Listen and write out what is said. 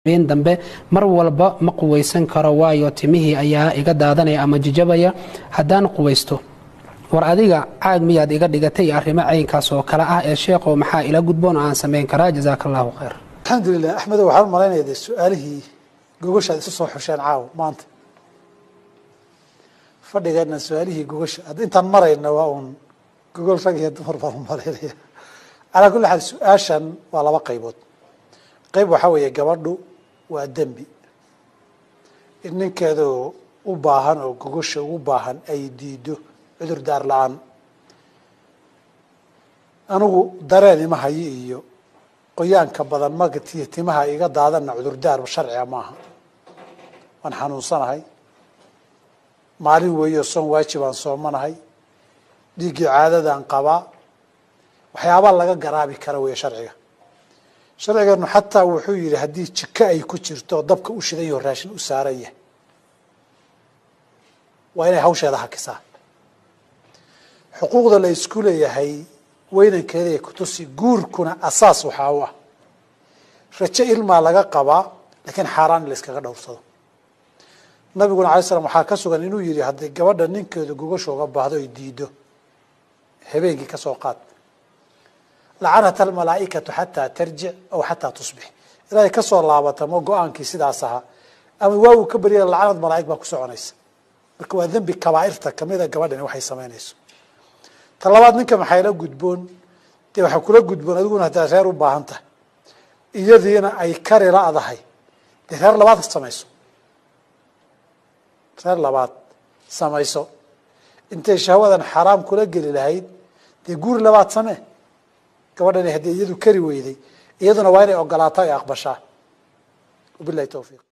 Habeen dambe mar walba ma quwaysan karo, waayo timihii ayaa iga daadanaya ama jijabaya haddaan quwaysto. War adiga caag miyaad iga dhigatay? Arrimo caynkaas oo kale ah ee sheekhow, maxaa ila gudboon oo aan samayn karaa? Jazaaka Allahu khayr. Alxamdulilah. Axmedo, waxaan u malaynaya dee su-aalihii gogoshaad isu soo xusheen caawa maanta fadhigeena, su-aalihii gogosha hadda intaan marayna waa uun gogol rag iyo dumar baan u malaynaya. Calaa kulli xaal, su-aashan waa laba qaybood. Qayb waxaa weeye, gabadhu waa dembi in ninkeedu u baahan oo gogosha ugu baahan ay diido cudur daar la-aan. Anigu dareen ima hayo iyo qoyaanka badan magtiyo timaha iga daadanna cudurdaar sharciga maaha. Waan xanuunsanahay, maalin weeyo soon waajib aan soomanahay, dhiiggii caadadaan qabaa, waxyaabaa laga garaabi kara weeye sharciga. Sharcigeenu xataa wuxuu yidhi haddii jiko ay ku jirto oo dabka u shidan yaho, raashin u saaran yahay, waa inay hawsheeda hakisaa. Xuquuqda la isku leeyahay weynankeeda ee kutusi guurkuna asaas waxaa u ah rajo ilmaa laga qabaa, laakiin xaaraan in la iskaga dhowrsado. Nabiguna alay slam waxaa ka sugan inuu yidhi haddii gabadha ninkeedu gogosha uga baahdo ay diido habeenkii, ka soo qaad, lacanat almalaaikatu xataa tarjic aw xataa tusbix, ilaa ay kasoo laabata ma go-aankii sidaas ahaa ama waagu ka baryaya, lacanad malaaig baa ku soconaysa. Marka waa dembi kabaairta kamida gabadhani waxay samaynayso. Ta labaad, ninka maxay la gudboon? Dee waxaa kula gudboon adiguna haddaad reer u baahan tahay, iyadiina ay kari la-dahay, dee reer labaad samayso, reer labaad samayso. Intay shahwadan xaraam kula geli lahayd, dee guuri labaad samee. Gabadhani haddii iyadu kari weyday, iyaduna waa inay ogolaato ay aqbashaa. Wabilahi towfiiq.